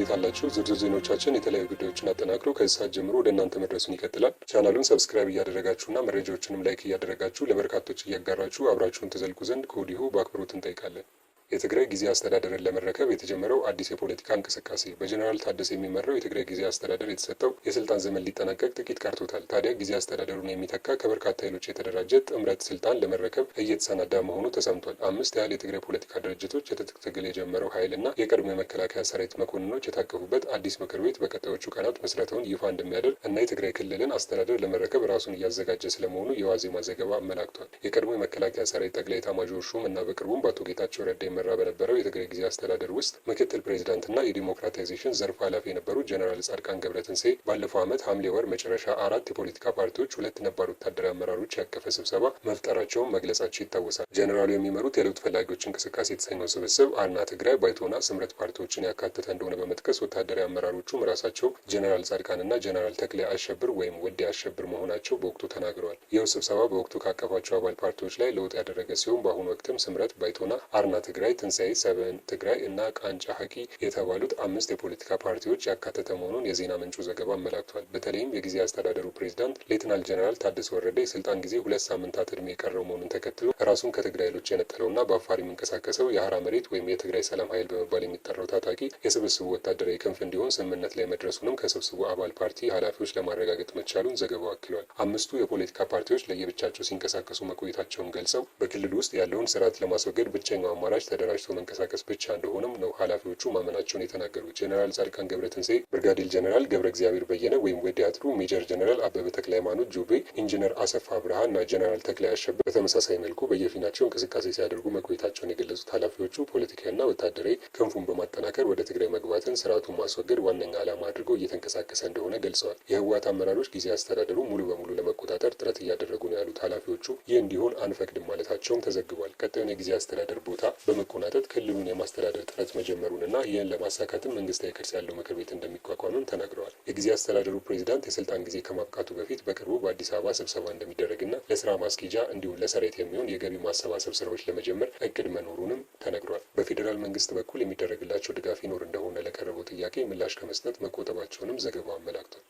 እንዴት አላችሁ? ዝርዝር ዜናዎቻችን የተለያዩ ጉዳዮችን አጠናክሮ ከዚህ ሰዓት ጀምሮ ወደ እናንተ መድረሱን ይቀጥላል። ቻናሉን subscribe እያደረጋችሁና መረጃዎችንም like እያደረጋችሁ ለበርካቶች እያጋራችሁ አብራችሁን ትዘልቁ ዘንድ ከወዲሁ በአክብሮት እንጠይቃለን። የትግራይ ጊዜያዊ አስተዳደርን ለመረከብ የተጀመረው አዲስ የፖለቲካ እንቅስቃሴ። በጀነራል ታደሰ የሚመራው የትግራይ ጊዜያዊ አስተዳደር የተሰጠው የስልጣን ዘመን ሊጠናቀቅ ጥቂት ቀርቶታል። ታዲያ ጊዜያዊ አስተዳደሩን የሚተካ ከበርካታ ኃይሎች የተደራጀ ጥምረት ስልጣን ለመረከብ እየተሰናዳ መሆኑ ተሰምቷል። አምስት ያህል የትግራይ ፖለቲካ ድርጅቶች፣ የትጥቅ ትግል የጀመረው ኃይል እና የቀድሞ የመከላከያ ሰራዊት መኮንኖች የታቀፉበት አዲስ ምክር ቤት በቀጣዮቹ ቀናት ምስረታውን ይፋ እንደሚያደርግ እና የትግራይ ክልልን አስተዳደር ለመረከብ ራሱን እያዘጋጀ ስለመሆኑ የዋዜማ ዘገባ አመላክቷል። የቀድሞ የመከላከያ ሰራዊት ጠቅላይ ኤታማዦር ሹም እና በቅርቡም በአቶ ጌታቸው ረዳ ይመራ በነበረው የትግራይ ጊዜያዊ አስተዳደር ውስጥ ምክትል ፕሬዚዳንትና የዲሞክራታይዜሽን ዘርፍ ኃላፊ የነበሩት ጀነራል ጻድቃን ገብረትንሳኤ ባለፈው ዓመት ሐምሌ ወር መጨረሻ አራት የፖለቲካ ፓርቲዎች፣ ሁለት ነባር ወታደራዊ አመራሮች ያቀፈ ስብሰባ መፍጠራቸውን መግለጻቸው ይታወሳል። ጀነራሉ የሚመሩት የለውጥ ፈላጊዎች እንቅስቃሴ የተሰኘው ስብስብ አረና ትግራይ፣ ባይቶና፣ ስምረት ፓርቲዎችን ያካተተ እንደሆነ በመጥቀስ ወታደራዊ አመራሮቹም ራሳቸው ጀነራል ጻድቃንና ጀነራል ተክሌ አሸብር ወይም ወዲ አሸብር መሆናቸው በወቅቱ ተናግረዋል። ይኸው ስብሰባ በወቅቱ ካቀፏቸው አባል ፓርቲዎች ላይ ለውጥ ያደረገ ሲሆን በአሁኑ ወቅትም ስምረት፣ ባይቶና፣ አረና ትግራይ፣ ትንሳኤ፣ ሰብን ትግራይ እና ቃንጫ ሀቂ የተባሉት አምስት የፖለቲካ ፓርቲዎች ያካተተ መሆኑን የዜና ምንጩ ዘገባ አመላክቷል። በተለይም የጊዜያዊ አስተዳደሩ ፕሬዚዳንት ሌተናል ጀነራል ታደሰ ወረደ የስልጣን ጊዜ 2 ሳምንታት ዕድሜ የቀረው መሆኑን ተከትሎ ራሱን ከትግራይ ኃይሎች የነጠለውና በአፋር የሚንቀሳቀሰው የሀራ መሬት ወይም የትግራይ ሰላም ኃይል በመባል የሚጠራው ታጣቂ የስብስቡ ወታደራዊ ክንፍ እንዲሆን ስምምነት ላይ መድረሱንም ከስብስቡ አባል ፓርቲ ኃላፊዎች ለማረጋገጥ መቻሉን ዘገባው አክሏል። አምስቱ የፖለቲካ ፓርቲዎች ለየብቻቸው ሲንቀሳቀሱ መቆየታቸውን ገልጸው በክልሉ ውስጥ ያለውን ስርዓት ለማስወገድ ብቸኛው አማራጭ ተደራጅቶ መንቀሳቀስ ብቻ እንደሆነም ነው ኃላፊዎቹ ማመናቸውን የተናገሩት። ጀነራል ጻድቃን ገብረትንሳኤ፣ ብርጋዴር ጀነራል ገብረ እግዚአብሔር በየነ ወይም ወዲ አጥሩ፣ ሜጀር ጀነራል አበበ ተክለ ሃይማኖት ጁቤ፣ ኢንጂነር አሰፋ አብርሃ እና ጀነራል ተክለ አሸብር በተመሳሳይ መልኩ በየፊናቸው እንቅስቃሴ ሲያደርጉ መቆየታቸውን የገለጹት ኃላፊዎቹ ፖለቲካዊና ወታደራዊ ክንፉን በማጠናከር ወደ ትግራይ መግባትን ስርዓቱን ማስወገድ ዋነኛ ዓላማ አድርገው እየተንቀሳቀሰ እንደሆነ ገልጸዋል። የህወሓት አመራሮች ጊዜያዊ አስተዳደሩ ሙሉ በሙሉ ለመቆጣጠር ጥረት እያደረጉ ነው ያሉት ኃላፊዎቹ ይህ እንዲሆን አንፈቅድም ማለታቸውም ተዘግቧል። ቀጣዩን የጊዜያዊ አስተዳደር ቦታ በመቆናጠጥ ክልሉን የማስተዳደር ጥረት መጀመሩንና ይህን ለማሳካትም መንግስታዊ ቅርጽ ያለው ምክር ቤት እንደሚቋቋምም ተናግረዋል። የጊዜያዊ አስተዳደሩ ፕሬዚዳንት የስልጣን ጊዜ ከማብቃቱ በፊት በቅርቡ በአዲስ አበባ ስብሰባ እንደሚደረግና ለስራ ማስኬጃ እንዲሁም ለሰራዊት የሚሆን የገቢ ማሰባሰብ ስራዎች ለመጀመር እቅድ መኖሩንም ተነግሯል። በፌዴራል መንግስት በኩል የሚደረግላቸው ድጋፍ ይኖር እንደሆነ ለቀረበው ጥያቄ ምላሽ ከመስጠት መቆጠባቸውንም ዘገባው አመላክቷል።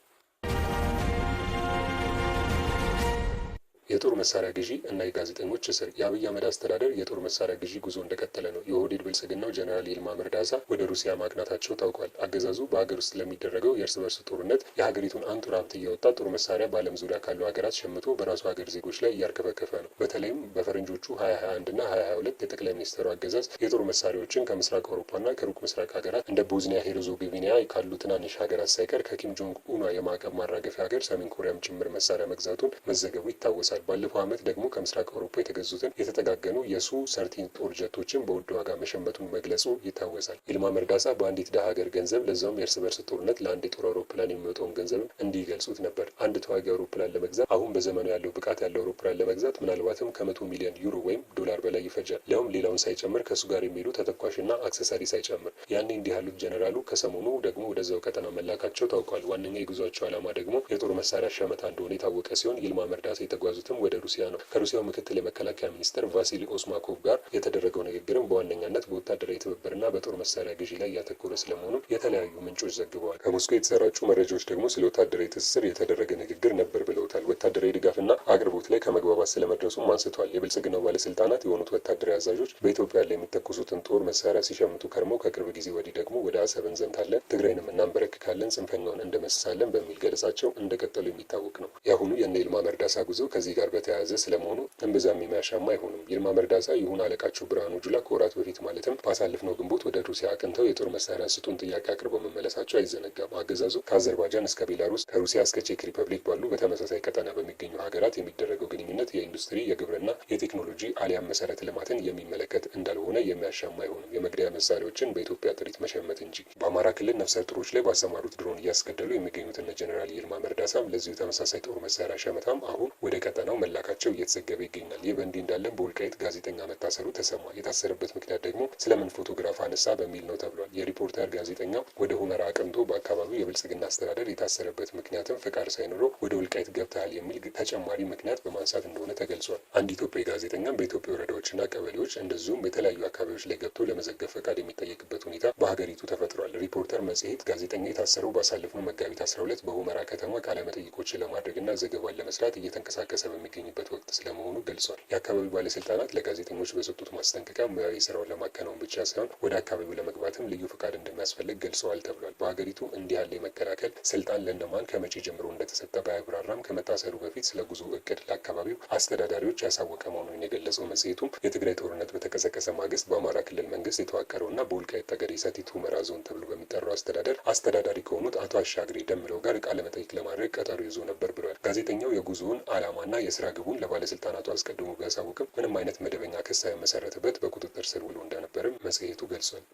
የጦር መሳሪያ ግዢ እና የጋዜጠኞች እስር። የአብይ አህመድ አስተዳደር የጦር መሳሪያ ግዢ ጉዞ እንደቀጠለ ነው። የኦህዴድ ብልጽግናው ጀነራል ይልማ መርዳሳ ወደ ሩሲያ ማቅናታቸው ታውቋል። አገዛዙ በሀገር ውስጥ ለሚደረገው የእርስ በርስ ጦርነት የሀገሪቱን አንጡራ ሀብት እያወጣ ጦር መሳሪያ በዓለም ዙሪያ ካሉ ሀገራት ሸምቶ በራሱ ሀገር ዜጎች ላይ እያርከፈከፈ ነው። በተለይም በፈረንጆቹ 2021 እና 2022 የጠቅላይ ሚኒስትሩ አገዛዝ የጦር መሳሪያዎችን ከምስራቅ አውሮፓና ከሩቅ ምስራቅ ሀገራት እንደ ቦዝኒያ ሄርዞጎቪና ካሉ ትናንሽ ሀገራት ሳይቀር ከኪም ጆንግ ኡኗ የማዕቀብ ማራገፊያ ሀገር ሰሜን ኮሪያም ጭምር መሳሪያ መግዛቱን መዘገቡ ይታወሳል። ባለፈው ዓመት ደግሞ ከምስራቅ አውሮፓ የተገዙትን የተጠጋገኑ የሱ 30 ጦር ጀቶችን በውድ ዋጋ መሸመቱን መግለጹ ይታወሳል። ይልማ መርዳሳ በአንዲት ደሃ ሀገር ገንዘብ ለዛውም የእርስ በርስ ጦርነት ለአንድ የጦር አውሮፕላን የሚወጣውን ገንዘብም እንዲህ ይገልጹት ነበር። አንድ ተዋጊ አውሮፕላን ለመግዛት፣ አሁን በዘመኑ ያለው ብቃት ያለው አውሮፕላን ለመግዛት ምናልባትም ከ100 ሚሊዮን ዩሮ ወይም ዶላር በላይ ይፈጃል። ሊያውም ሌላውን ሳይጨምር፣ ከእሱ ጋር የሚሄዱ ተተኳሽና accessory ሳይጨምር። ያኔ እንዲህ ያሉት ጀነራሉ ከሰሞኑ ደግሞ ወደዛው ቀጠና መላካቸው ታውቋል። ዋነኛ የጉዟቸው ዓላማ ደግሞ የጦር መሳሪያ ሸመታ እንደሆነ የታወቀ ሲሆን ይልማ መርዳሳ የተጓዙትም ወደ ሩሲያ ነው። ከሩሲያው ምክትል የመከላከያ ሚኒስትር ቫሲሊ ኦስማኮቭ ጋር የተደረገው ንግግርም በዋነኛነት በወታደራዊ ትብብርና በጦር መሳሪያ ግዢ ላይ ያተኮረ ስለመሆኑ የተለያዩ ምንጮች ዘግበዋል። ከሞስኮ የተሰራጩ መረጃዎች ደግሞ ስለ ወታደራዊ ትስስር የተደረገ ንግግር ነበር ብለውታል። ወታደራዊ ድጋፍና አቅርቦት ላይ ከመግባባት ስለመድረሱም አንስተዋል። የብልጽግናው ባለስልጣናት የሆኑት ወታደራዊ አዛዦች በኢትዮጵያ ላይ የሚተኩሱትን ጦር መሳሪያ ሲሸምቱ ከርመው ከቅርብ ጊዜ ወዲህ ደግሞ ወደ አሰብ እንዘምታለን፣ ትግራይንም እናንበረክካለን፣ ጽንፈኛውን እንደመስሳለን በሚል ገለጻቸው እንደቀጠሉ የሚታወቅ ነው። የአሁኑ የእነ ይልማ መርዳሳ ጉዞ ከዚህ ጋር በተያያዘ ስለመሆኑ እምብዛም የሚያሻማ አይሆንም። ይልማ መርዳሳ ይሁን አለቃቸው ብርሃኑ ጁላ ከወራት በፊት ማለትም ባሳለፍነው ግንቦት ወደ ሩሲያ አቅንተው የጦር መሳሪያ ስጡን ጥያቄ አቅርበው መመለሳቸው አይዘነጋም። አገዛዙ ከአዘርባይጃን እስከ ቤላሩስ፣ ከሩሲያ እስከ ቼክ ሪፐብሊክ ባሉ በተመሳሳይ ቀጠና በሚገኙ ሀገራት የሚደረገው ግንኙነት የኢንዱስትሪ፣ የግብርና፣ የቴክኖሎጂ አሊያም መሰረተ ልማትን የሚመለከት እንዳልሆነ የሚያሻማ አይሆንም። የመግደያ መሳሪያዎችን በኢትዮጵያ ጥሪት መሸመት እንጂ። በአማራ ክልል ነፍሰ ጡሮች ላይ ባሰማሩት ድሮን እያስገደሉ የሚገኙት እነ ጀነራል ይልማ መርዳሳም ለዚሁ ተመሳሳይ ጦር መሳሪያ ሸመታም አሁን ወደ ቀጠናው ቀጠናው መላካቸው እየተዘገበ ይገኛል። ይህ በእንዲህ እንዳለም በወልቃይት ጋዜጠኛ መታሰሩ ተሰማ። የታሰረበት ምክንያት ደግሞ ስለምን ፎቶግራፍ አነሳ በሚል ነው ተብሏል። የሪፖርተር ጋዜጠኛው ወደ ሁመራ አቅንቶ በአካባቢው የብልጽግና አስተዳደር የታሰረበት ምክንያትም ፈቃድ ሳይኖረው ወደ ወልቃይት ገብተሃል የሚል ተጨማሪ ምክንያት በማንሳት እንደሆነ ተገልጿል። አንድ ኢትዮጵያዊ ጋዜጠኛም በኢትዮጵያ ወረዳዎችና ቀበሌዎች እንደዚሁም በተለያዩ አካባቢዎች ላይ ገብቶ ለመዘገብ ፈቃድ የሚጠየቅበት ሁኔታ በሀገሪቱ ተፈጥሯል። ሪፖርተር መጽሔት ጋዜጠኛ የታሰረው ባሳለፍነው መጋቢት 12 በሁመራ ከተማ ቃለመጠይቆችን ለማድረግና ዘገባን ለመስራት እየተንቀሳቀሰ በሚገኝበት ወቅት ስለመሆኑ ገልጿል። የአካባቢው ባለስልጣናት ለጋዜጠኞች በሰጡት ማስጠንቀቂያ ሙያዊ ስራውን ለማከናወን ብቻ ሳይሆን ወደ አካባቢው ለመግባትም ልዩ ፈቃድ እንደሚያስፈልግ ገልጸዋል ተብሏል። በሀገሪቱ እንዲህ ያለ የመከላከል ስልጣን ለእነማን ከመቼ ጀምሮ እንደተሰጠ ባያብራራም ከመታሰሩ በፊት ስለ ጉዞ እቅድ ለአካባቢው አስተዳዳሪዎች ያሳወቀ መሆኑን የገለጸው መጽሔቱም የትግራይ ጦርነት በተቀሰቀሰ ማግስት በአማራ ክልል መንግስት የተዋቀረውና በወልቃይት ጠገዴ ሰቲት ሁመራ ዞን ተብሎ በሚጠራው አስተዳደር አስተዳዳሪ ከሆኑት አቶ አሻግሬ ደምለው ጋር ቃለ መጠይቅ ለማድረግ ቀጠሮ ይዞ ነበር ብሏል። ጋዜጠኛው የጉዞውን ዓላማና የስራ ግቡን ለባለስልጣናቱ አስቀድሞ ቢያሳውቅም ምንም አይነት መደበኛ ክስ ሳይመሰረትበት በቁጥጥር ስር ውሎ እንደነበርም መጽሔቱ ገልጿል።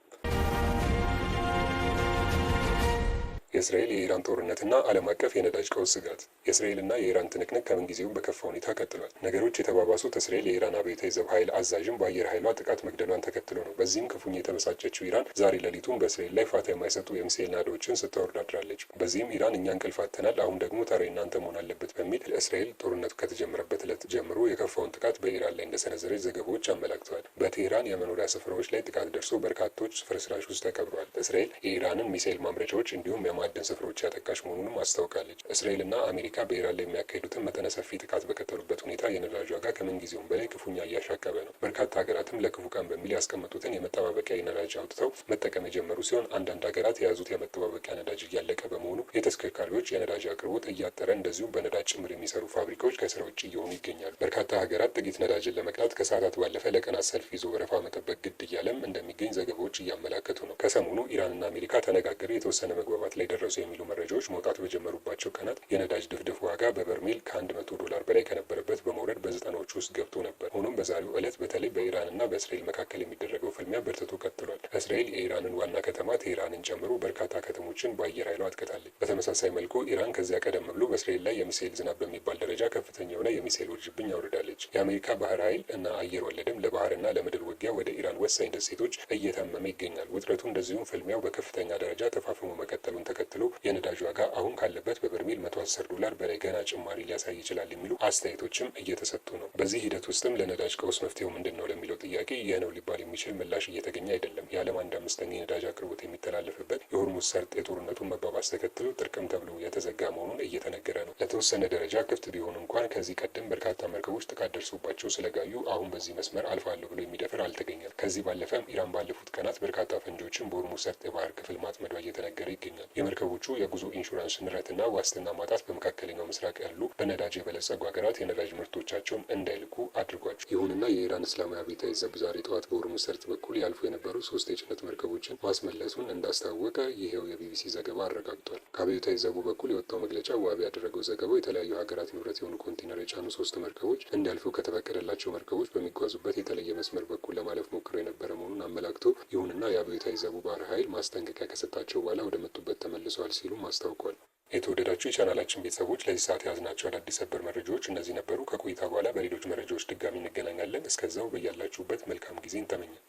የእስራኤል የኢራን ጦርነትና ዓለም አቀፍ የነዳጅ ቀውስ ስጋት። የእስራኤልና የኢራን ትንቅንቅ ከምንጊዜውም በከፋ ሁኔታ ቀጥሏል። ነገሮች የተባባሱት እስራኤል የኢራን አብዮታዊ ዘብ ኃይል አዛዥም በአየር ኃይሏ ጥቃት መግደሏን ተከትሎ ነው። በዚህም ክፉኛ የተበሳጨችው ኢራን ዛሬ ሌሊቱን በእስራኤል ላይ ፋታ የማይሰጡ የሚሳኤል ናዳዎችን ስታወርድ አድራለች። በዚህም ኢራን እኛ እንቅልፍ አጥተናል፣ አሁን ደግሞ ተራ የእናንተ መሆን አለበት በሚል እስራኤል ጦርነቱ ከተጀመረበት ዕለት ጀምሮ የከፋውን ጥቃት በኢራን ላይ እንደሰነዘረች ዘገባዎች አመላክተዋል። በቴህራን የመኖሪያ ስፍራዎች ላይ ጥቃት ደርሶ በርካቶች ፍርስራሽ ውስጥ ተቀብረዋል። እስራኤል የኢራንን ሚሳኤል ማምረቻዎች እንዲሁም የማዕድን ስፍራዎች ያጠቃች መሆኑንም አስታውቃለች። እስራኤልና አሜሪካ በኢራን ላይ የሚያካሂዱትን መጠነ ሰፊ ጥቃት በቀጠሉበት ሁኔታ የነዳጅ ዋጋ ከምንጊዜውም በላይ ክፉኛ እያሻቀበ ነው። በርካታ ሀገራትም ለክፉ ቀን በሚል ያስቀመጡትን የመጠባበቂያ ነዳጅ አውጥተው መጠቀም የጀመሩ ሲሆን አንዳንድ ሀገራት የያዙት የመጠባበቂያ ነዳጅ እያለቀ በመሆኑ የተሽከርካሪዎች የነዳጅ አቅርቦት እያጠረ እንደዚሁም በነዳጅ ጭምር የሚሰሩ ፋብሪካዎች ከስራ ውጭ እየሆኑ ይገኛሉ። በርካታ ሀገራት ጥቂት ነዳጅን ለመቅዳት ከሰዓታት ባለፈ ለቀናት ሰልፍ ይዞ ወረፋ መጠበቅ ግድ እያለም እንደሚገኝ ዘገባዎች እያመላከቱ ነው። ከሰሞኑ ኢራንና አሜሪካ ተነጋገሩ፣ የተወሰነ መግባባት ላይ ደረሱ የሚሉ መረጃዎች መውጣት በጀመሩባቸው ቀናት የነዳጅ ድፍድፍ ዋጋ በበርሜል ከ100 ዶላር በላይ ከነበረበት በመውረድ በዘጠናዎቹ ውስጥ ገብቶ ነበር። ሆኖም በዛሬው ዕለት በተለይ በኢራንና በእስራኤል መካከል የሚደረገው ፍልሚያ በርትቶ ቀጥሏል። እስራኤል የኢራንን ዋና ከተማ ቴህራንን ጨምሮ በርካታ ከተሞችን በአየር ኃይሏ አጥቅታለች። በተመሳሳይ መልኩ ኢራን ከዚያ ቀደም ብሎ በእስራኤል ላይ የሚሳኤል ዝናብ በሚባል ደረጃ ከፍተኛ የሆነ የሚሳኤል ውርጅብኝ አውርዳለች። የአሜሪካ ባህር ኃይል እና አየር ወለድም ለባህርና ለምድር ውጊያ ወደ ኢራን ወሳኝ ደሴቶች እየተመመ ይገኛል። ውጥረቱ እንደዚሁም ፍልሚያው በከፍተኛ ደረጃ ተፋፍሞ መቀጠሉን ተከትሎ የነዳጅ ዋጋ አሁን ካለበት በበርሜል 110 ዶላር በላይ ገና ጭማሪ ሊያሳይ ይችላል የሚሉ አስተያየቶችም እየተሰጡ ነው። በዚህ ሂደት ውስጥም ለነዳጅ ቀውስ መፍትሄው ምንድን ነው ለሚለው ጥያቄ ይህ ነው ሊባል የሚችል ምላሽ እየተገኘ አይደለም። የዓለም አንድ አምስተኛ የነዳጅ አቅርቦት የሚተላለፍበት የሆርሙዝ ሰርጥ የጦርነቱን መባባስ ተከትሎ ጥርቅም ተብሎ የተዘጋ መሆኑን እየተነገረ ነው። ለተወሰነ ደረጃ ክፍት ቢሆን እንኳን ከዚህ ቀደም በርካታ መርከቦች ጥቃት ደርሶባቸው ስለጋዩ አሁን በዚህ መስመር አልፋለሁ ብሎ የሚደፍር አልተገኘም። ከዚህ ባለፈም ኢራን ባለፉት ቀናት በርካታ ፈንጂዎችን በሆርሙዝ ሰርጥ የባህር ክፍል ማጥመዷ እየተነገረ ይገኛል። የመርከቦቹ የጉዞ ኢንሹራንስ ንረትና ዋስትና ማጣት በመካከለኛው ምስራቅ ያሉ በነዳጅ የበለጸጉ ሀገራት የነዳጅ ምርቶቻቸውን እንዳይልኩ አድርጓቸው። ይሁንና የኢራን እስላማዊ አብዮታዊ ዘብ ዛሬ ጠዋት በሆርሙዝ ሰርጥ በኩል ያልፉ የነበሩ ሶስት የጭነት መርከቦችን ማስመለሱን እንዳስታወቀ ይሄው የቢቢሲ ዘገባ አረጋግጧል። ከአብዮታዊ ዘቡ በኩል የወጣው መግለጫ ዋቢ ያደረገው ዘገባው የተለያዩ ሀገራት ንብረት የሆኑ ኮንቴነር የጫኑ ሶስት መርከቦች እንዲያልፉ ከተፈቀደላቸው መርከቦች በሚጓዙበት የተለየ መስመር በኩል ለማለፍ ሞክረው የነበረ መሆኑን አመላክቶ ይሁንና የአብዮታዊ ዘቡ ባህር ኃይል ማስጠንቀቂያ ከሰጣቸው በኋላ ወደ መጡበት ተመልሰዋል ሲሉም አስታውቋል። የተወደዳችሁ የቻናላችን ቤተሰቦች ለዚህ ሰዓት የያዝናቸው አዳዲስ ሰበር መረጃዎች እነዚህ ነበሩ። ከቆይታ በኋላ በሌሎች መረጃዎች ድጋሚ እንገናኛለን። እስከዛው በያላችሁበት መልካም ጊዜን ተመኘን።